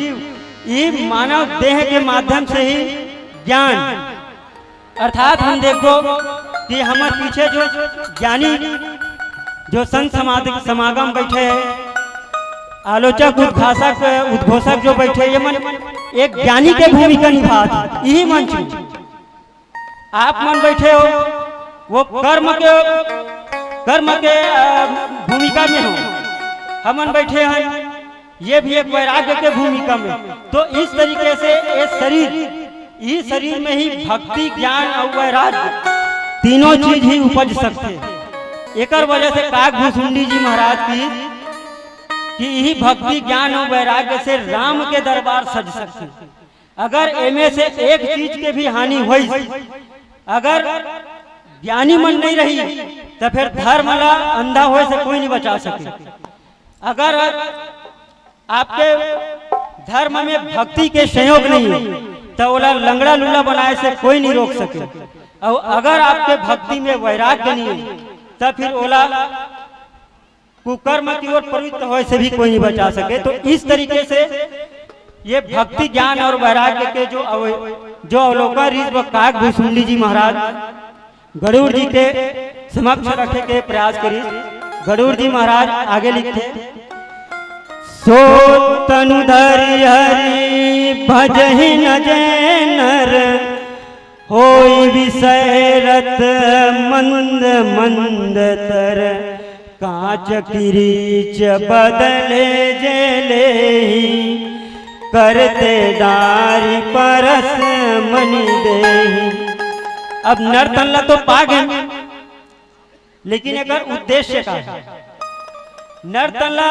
ये मानव देह के माध्यम से ही ज्ञान, अर्थात हम देखो कि हमर पीछे जो ज्ञानी, जो संत समाज, समागम बैठे हैं, आलोचक, उद्घाषक, उद्घोषक जो बैठे, ये मन एक ज्ञानी के भूमिका निभात हे। यही मंच में आप मन बैठे हो, वो कर्म के, कर्म के, अ, भूमिका में हो, हमन बैठे हैं, ये भी एक वैराग्य के भूमिका में। तो इस तरीके से ये शरीर, इस शरीर में ही भक्ति, ज्ञान और वैराग्य तीनों चीज ही उपज सकते। एकर वजह से काकभुसुंडी जी महाराज की कि यही भक्ति, ज्ञान और वैराग्य से राम के दरबार सज सकते। अगर एमे से एक चीज के भी हानि होइस, अगर ज्ञानी मन नहीं रही, तो फिर धर्म ला अंधा होए से कोई नहीं बचा सके। अगर आपके धर्म में भक्ति के संयोग नहीं है, तो ओला लंगड़ा लूला बनाए से कोई नहीं रोक सके। और अगर आपके भक्ति में वैराग्य नहीं है, तो फिर ओला कुकर्म की ओर प्रवृत्त होए से भी कोई नहीं बचा सके। तो इस तरीके से ये भक्ति ज्ञान और वैराग्य के जो अव-, जो अवलोकन रिहिस, वो काग भुसुंडी जी महाराज गरुड़ जी के समक्ष रखे के प्रयास करिस। गरुड़ जी महाराज आगे लिखथे, सो तनु धरि हरि भजहि न जे नर, होई विषय रत मंद मंद तर, कांच किरीच बदले जे लेही, करते डारी परस मनि देही। अब नर तन ला तो पा गेन, लेकिन एकर उद्देश्य का है? नर तन ला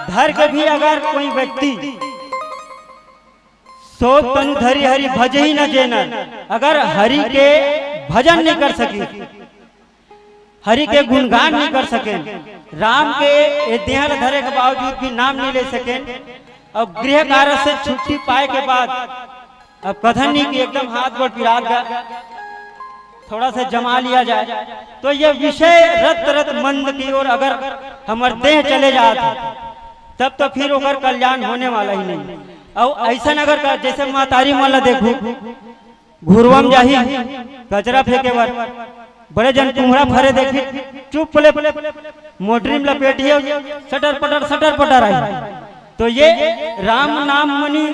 धर के भी अगर कोई व्यक्ति सो तनु धरि हरि भजहि न जे नर, अगर हरि के भजन नहीं कर सके, हरि के गुणगान नहीं कर सके, राम के ए देह ल धरे के बावजूद भी नाम नहीं ले सके, और गृह कार्य से छुट्टी पाए के बाद अब कथन नहीं कि एकदम हाथ गोड़ पिरात गा, थोड़ा सा जमा लिया जाए, तो ये विषय रत रत मंद की ओर अगर हमर देह चले जात है, तब तो फिर ओकर कल्याण होने वाला ही नहीं। और ऐसा अगर कर, जैसे महतारी मन ला देखू, घुरवा म जाही कचरा फेंके बर, बड़े जन कुम्हड़ा फरे देखी, चुप ले मोटरी में लपेटिए, सटर पटर सटर पटर आई। तो ये राम नाम मनी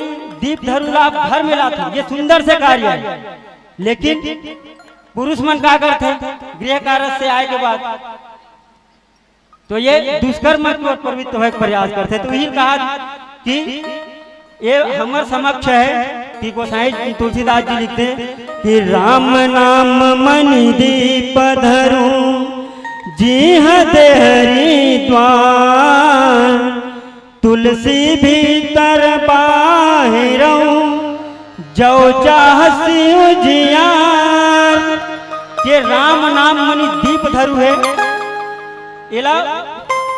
दीप धरुला घर में लाथे, ये सुंदर से कार्य है। लेकिन पुरुष मन का करथे, गृह कार्य से आए के बाद तो ये दुष्कर्म की ओर प्रवृत्त होए के प्रयास करथे। तो यही कहा कि ये हमर समक्ष है कि गोसाई तुलसीदास जी लिखते कि राम नाम मनि दीप धरूं, जीह देहरी द्वार, तुलसी भीतर बाहिरऊ, जो चाहसि उजियार। ये राम नाम मनि दीप धरु है। एला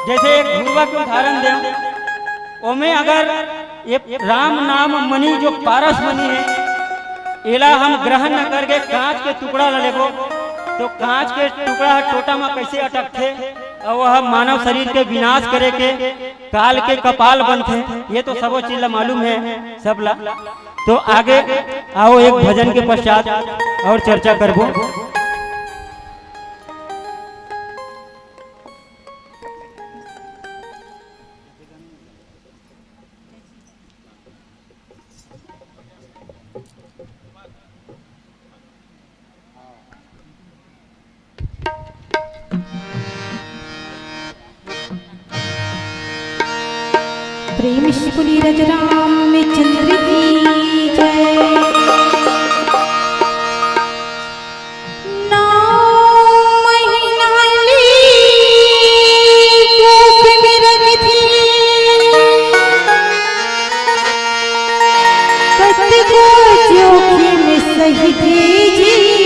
जैसे एक घुरवा के उदाहरण दें, ओमे अगर ये राम नाम मणि जो पारस मणि है, एला हम ग्रहण न करके कांच के टुकड़ा ला लेबो, तो कांच के टुकड़ा ह टोटा म कैसे अटकथे और वह मानव शरीर के विनाश करे के काल के कपाल बनथे। ये तो सबो चीज ला मालूम है सबला। तो आगे आओ, एक भजन के पश्चात और चर्चा करबो। प्रेम से बोलिए राजा रामचंद्र की जय। नौ महीना ले कोख में रख थी, कतको जोखिम सही थी जी।